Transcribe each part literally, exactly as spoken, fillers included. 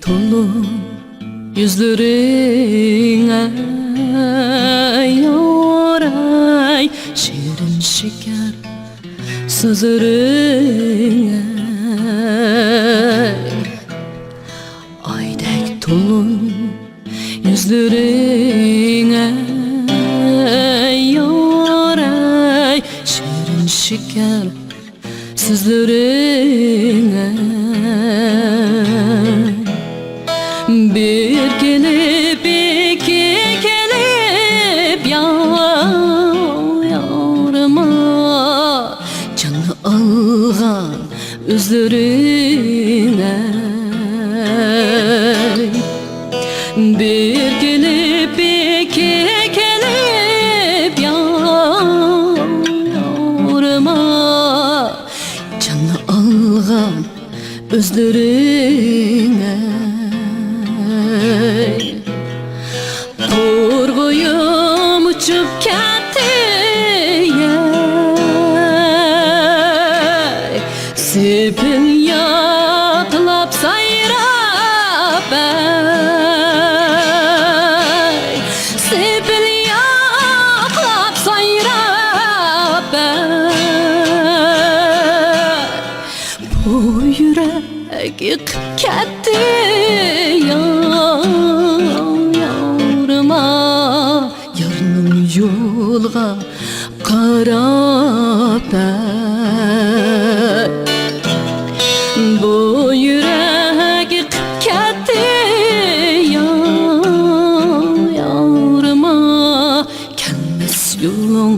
تولۇن يۈزلىرىڭ، ئەي ياراي، شېرىن شېكەر سۆزلىرىڭ، ئەي ئايدەك تولۇن يۈزلىرىڭ، ئەي ياراي، شېرىن شېكەر سۆزلىرىڭ، بىر كېلىپ، ئىككى كېلىپ، يا-، يارىما جاننى ئالغان ئۆزلىرىڭ، بىر كېلىپ، ئىككى كېلىپ، يا-، يارىما جاننى ئالغان ئۆزلىرىڭ، تۇرغۇيۇم ئۇچۇپ كەتتى، سېپىل ياقلاپ سايراپ، سېپىل ياقلاپ سايراپ، بۇ يۈرەك ئېقىپ كەتتى، يا-، يارىما يارنىڭ يولىغا قاراپ، بۇ يۈرەك ئېقىپ كەتتى، يا-، يارىما كەلمەس يولۇڭ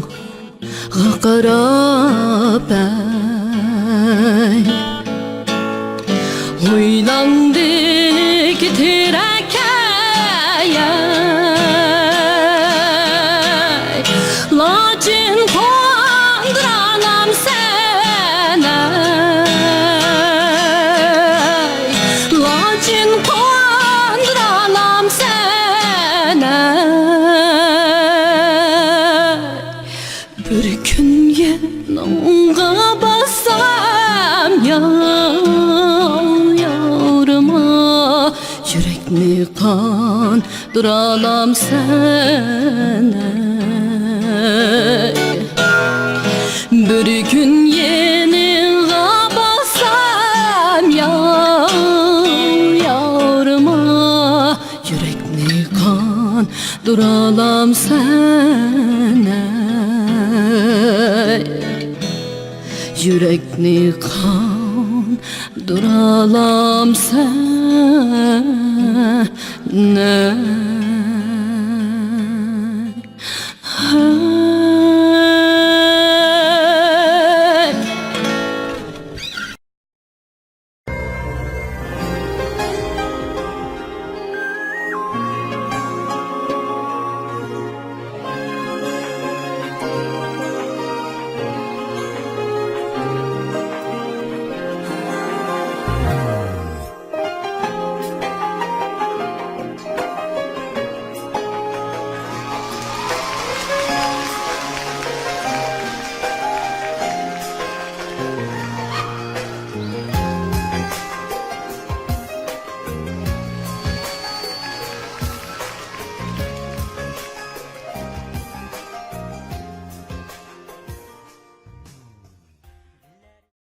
غا قاراپ، ئەي ھويلاڭدىكى تېرەككە، ئەي لاچىن قوندۇرالامسەن، ئەي لاچىن قوندۇرالامسەن، ئەي بىر كۈن يېنىڭغا بارسام، يا-، يارىما يۈرەكنى قاندۇرالامسەن، ئەي بىر كۈن يېنىڭغا بارسام، يا-، يارىما يۈرەكنى قاندۇرالامسەن، ئەي يۈرەكنى قاندۇرالامسەن، ئەي